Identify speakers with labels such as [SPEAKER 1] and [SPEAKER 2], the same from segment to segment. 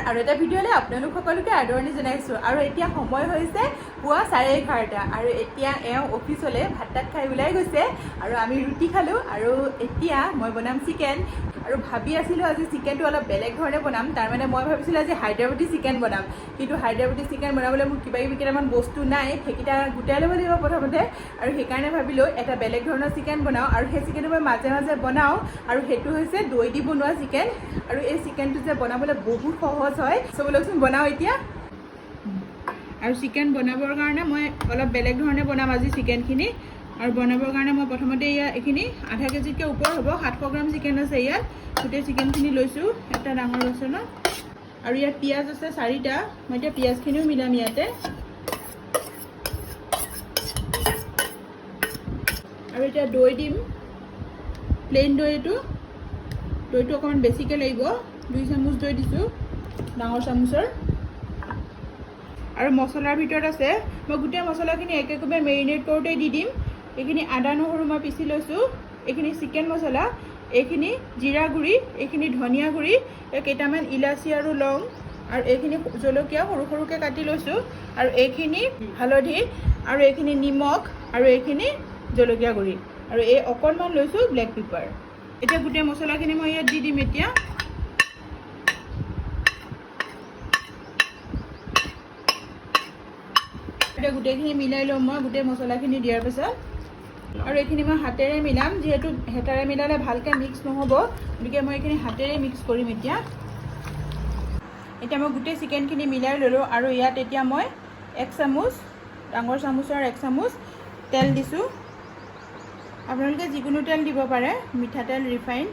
[SPEAKER 1] আৰু এটা ভিডিঅ'লৈ আপোনালোক সকলোকে আদৰণি জনাইছোঁ। আৰু এতিয়া সময় হৈছে পুৱা 11:30 আৰু এতিয়া এওঁ অফিচলৈ ভাত তাত খাই ওলাই গৈছে আৰু আমি ৰুটি খালোঁ। আৰু এতিয়া মই বনাম চিকেন। আৰু ভাবি আছিলোঁ আজি চিকেনটো অলপ বেলেগ ধৰণে বনাম। তাৰমানে মই ভাবিছিলোঁ আজি হায়দৰাবাদী চিকেন বনাম, কিন্তু হায়দৰাবাদী চিকেন বনাবলৈ মোৰ কিবা কিবি কেইটামান বস্তু নাই, সেইকেইটা গোটাই ল'ব লাগিব প্ৰথমতে। আৰু সেইকাৰণে ভাবিলোঁ এটা বেলেগ ধৰণৰ চিকেন বনাওঁ। আৰু সেই চিকেনটো মই মাজে মাজে বনাওঁ আৰু সেইটো হৈছে দৈ দি বনোৱা চিকেন। আৰু এই চিকেনটো যে বনাবলৈ বহুত সহজ হয়। চ' ব'লকচোন, বনাওঁ এতিয়া। আৰু চিকেন বনাবৰ কাৰণে মই অলপ বেলেগ ধৰণে বনাম আজি চিকেনখিনি। আৰু বনাবৰ কাৰণে মই প্ৰথমতে ইয়াত এইখিনি আধা কেজিতকৈ ওপৰ হ'ব, 700 গ্ৰাম চিকেন আছে ইয়াত। গোটেই চিকেনখিনি লৈছোঁ এটা ডাঙৰ বাচনত। আৰু ইয়াত পিঁয়াজ আছে চাৰিটা। মই এতিয়া পিঁয়াজখিনিও মিলাম ইয়াতে। আৰু এতিয়া দৈ দিম, প্লেইন দৈ এইটো। দৈটো অকণমান বেছিকৈ লাগিব। 2 চামুচ দৈ দিছোঁ ডাঙৰ চামুচৰ। আৰু মছলাৰ ভিতৰত আছে, মই গোটেই মছলাখিনি একেকোবে মেৰিনেট কৰোঁতেই দি দিম। এইখিনি আদা নহৰু মই পিচি লৈছোঁ, এইখিনি চিকেন মছলা, এইখিনি জিৰা গুড়ি, এইখিনি ধনিয়া গুড়ি, এই কেইটামান ইলাচি আৰু লং, আৰু এইখিনি জলকীয়া সৰু সৰুকৈ কাটি লৈছোঁ, আৰু এইখিনি হালধি, আৰু এইখিনি নিমখ, আৰু এইখিনি জলকীয়া গুড়ি, আৰু এই অকণমান লৈছোঁ ব্লেক পেপাৰ। এতিয়া গোটেই মছলাখিনি মই ইয়াত দি দিম এতিয়া। এতিয়া গোটেইখিনি মিলাই ল'ম মই গোটেই মছলাখিনি দিয়াৰ পিছত। আৰু এইখিনি মই হাতেৰে মিলাম, যিহেতু হেতাৰে মিলালে ভালকৈ মিক্স নহ'ব, গতিকে মই এইখিনি হাতেৰে মিক্স কৰিম এতিয়া। এতিয়া মই গোটেই চিকেনখিনি মিলাই ল'লোঁ। আৰু ইয়াত এতিয়া মই এক চামুচ, ডাঙৰ চামুচৰ এক চামুচ তেল দিছোঁ। আপোনালোকে যিকোনো তেল দিব পাৰে, মিঠাতেল, ৰিফাইন।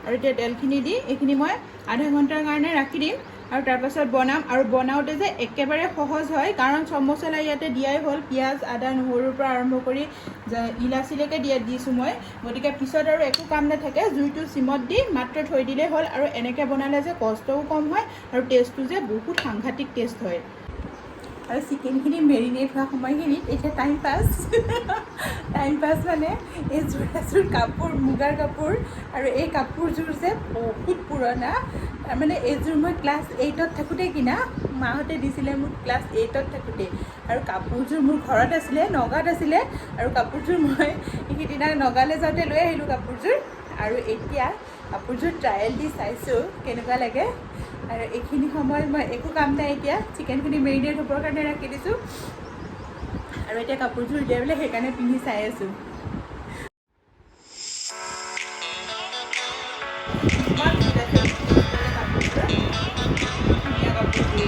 [SPEAKER 1] আৰু এতিয়া তেলখিনি দি এইখিনি মই আধা ঘণ্টাৰ কাৰণে ৰাখি দিম আৰু তাৰপাছত বনাম। আৰু বনাওঁতে যে একেবাৰে সহজ হয়, কাৰণ চব মছলা ইয়াতে দিয়াই হ'ল। পিঁয়াজ, আদা, নহৰুৰ পৰা আৰম্ভ কৰি ইলাচিলৈকে দিছোঁ মই। গতিকে পিছত আৰু একো কাম নাথাকে। জুইটো চিমত দি মাত্ৰ থৈ দিলেই হ'ল। আৰু এনেকৈ বনালে যে কষ্টও কম হয় আৰু টেষ্টটো যে বহুত সাংঘাতিক টেষ্ট হয়। আৰু চিকেনখিনি মেৰিনেট হোৱা সময়খিনিত এতিয়া টাইম পাছ, টাইম পাছ মানে এইযোৰ এযোৰ কাপোৰ, মুগাৰ কাপোৰ। আৰু এই কাপোৰযোৰ যে বহুত পুৰণা। তাৰমানে এইযোৰ মই ক্লাছ 8ত থাকোঁতে কিনা। মাহঁতে দিছিলে মোক ক্লাছ 8ত থাকোঁতে। আৰু কাপোৰযোৰ মোৰ ঘৰত আছিলে, নগাঁৱত আছিলে। আৰু কাপোৰযোৰ মই সেইদিনা নগাঁৱলৈ যাওঁতে লৈ আহিলোঁ কাপোৰযোৰ। আৰু এতিয়া কাপোৰযোৰ ট্ৰায়েল দি চাইছোঁ কেনেকুৱা লাগে। আৰু এইখিনি সময়ত মই একো কাম নাই, এতিয়া চিকেনখিনি মেৰিনেট হ'বৰ কাৰণে ৰাখি দিছোঁ। আৰু এতিয়া কাপোৰযোৰ উলিয়াই পেলাই সেইকাৰণে পিন্ধি চাই আছোঁ। ইমান ধুনীয়া কাপোৰযোৰ, ধুনীয়া কাপোৰযোৰ।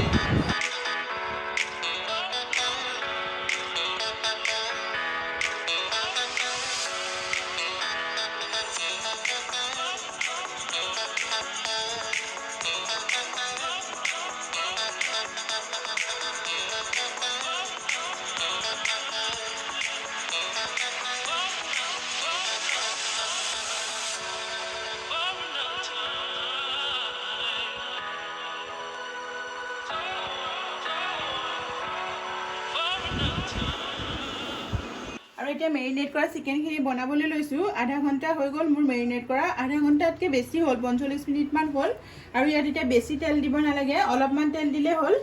[SPEAKER 2] For enough time. For enough time.
[SPEAKER 1] আৰু এতিয়া মেৰিনেট কৰা চিকেনখিনি বনাবলৈ লৈছোঁ। আধা ঘণ্টা হৈ গ'ল মোৰ মেৰিনেট কৰা। আধা ঘণ্টাতকৈ বেছি হ'ল, 45 মিনিটমান হ'ল। আৰু ইয়াত এতিয়া বেছি তেল দিব নালাগে, অলপমান তেল দিলেই হ'ল।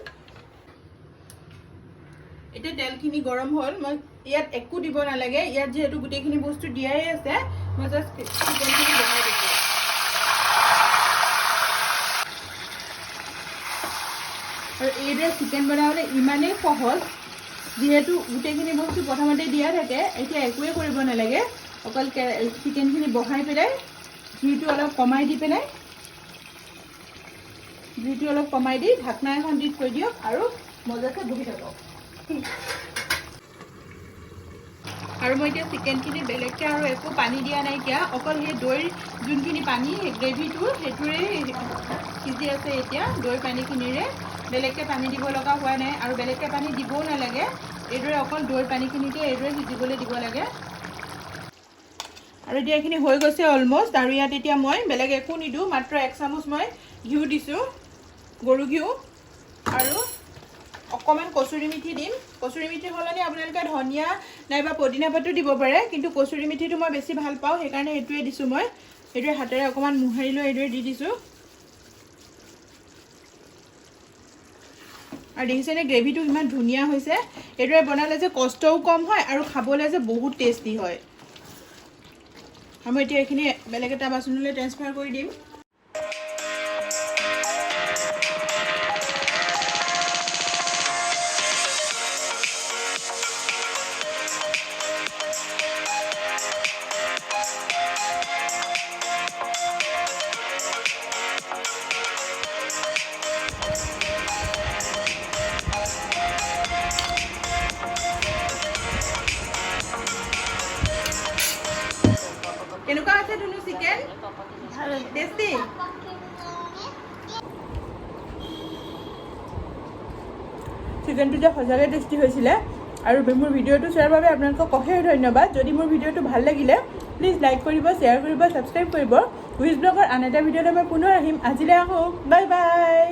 [SPEAKER 1] এতিয়া তেলখিনি গৰম হ'ল। মই ইয়াত একো দিব নালাগে, ইয়াত যিহেতু গোটেইখিনি বস্তু দিয়াই আছে। মই জাষ্ট চিকেনখিনি বহাই দিছোঁ। আৰু এইদৰে চিকেন বনাবলৈ ইমানেই সহজ, যিহেতু গোটেইখিনি বস্তু প্ৰথমতে দিয়া থাকে। এতিয়া একোৱেই কৰিব নালাগে, অকল চিকেনখিনি বহাই পেলাই জুইটো অলপ কমাই দি পেলাই, জুইটো অলপ কমাই দি ঢাকনা এখন দি থৈ দিয়ক আৰু মজাছে বহি থাকক। আৰু মই এতিয়া চিকেনখিনি বেলেগকৈ আৰু একো পানী দিয়া নাইকিয়া। অকল সেই দৈৰ যোনখিনি পানী, সেই গ্ৰেভিটো, সেইটোৰে সিজি আছে এতিয়া। দৈ পানীখিনিৰে, বেলেগকৈ পানী দিব লগা হোৱা নাই আৰু বেলেগকৈ পানী দিবও নালাগে। এইদৰে অকল দৈৰ পানীখিনিতে এইদৰে সিজিবলৈ দিব লাগে। আৰু এতিয়া এইখিনি হৈ গৈছে অলমষ্ট। আৰু ইয়াত এতিয়া মই বেলেগ একো নিদিওঁ, মাত্ৰ এক চামুচ মই ঘিউ দিছোঁ, গৰু ঘিউ, আৰু অকণমান কচুৰি মিঠি দিম। কচুৰি মিঠিৰ সলনি আপোনালোকে ধনিয়া নাইবা পদিনা পাতো দিব পাৰে, কিন্তু কচুৰি মিঠিটো মই বেছি ভাল পাওঁ, সেইকাৰণে সেইটোৱে দিছোঁ মই। সেইটোৱে হাতেৰে অকণমান মোহাৰি লৈ এইদৰে দি দিছোঁ। আৰু দেখিছেনে গ্ৰেভিটো ইমান ধুনীয়া হৈছে। এইদৰে বনালে যে কষ্টও কম হয় আৰু খাবলৈ যে বহুত টেষ্টি হয়। আৰু মই এতিয়া এইখিনি বেলেগ এটা বাচনলৈ ট্ৰেন্সফাৰ কৰি দিম। কেনেকুৱা আছে ধুনু চিকেন? টেষ্টি? চিকেনটো যে সঁচাকৈ টেষ্টি হৈছিলে। আৰু মোৰ ভিডিঅ'টো চোৱাৰ বাবে আপোনালোকক অশেষ ধন্যবাদ। যদি মোৰ ভিডিঅ'টো ভাল লাগিলে, প্লিজ লাইক কৰিব, শ্বেয়াৰ কৰিব, ছাবস্ক্ৰাইব কৰিব। উইজ ব্লগৰ আন এটা ভিডিঅ'লৈ মই পুনৰ আহিম। আজিলৈ আহোঁ, বাই বাই।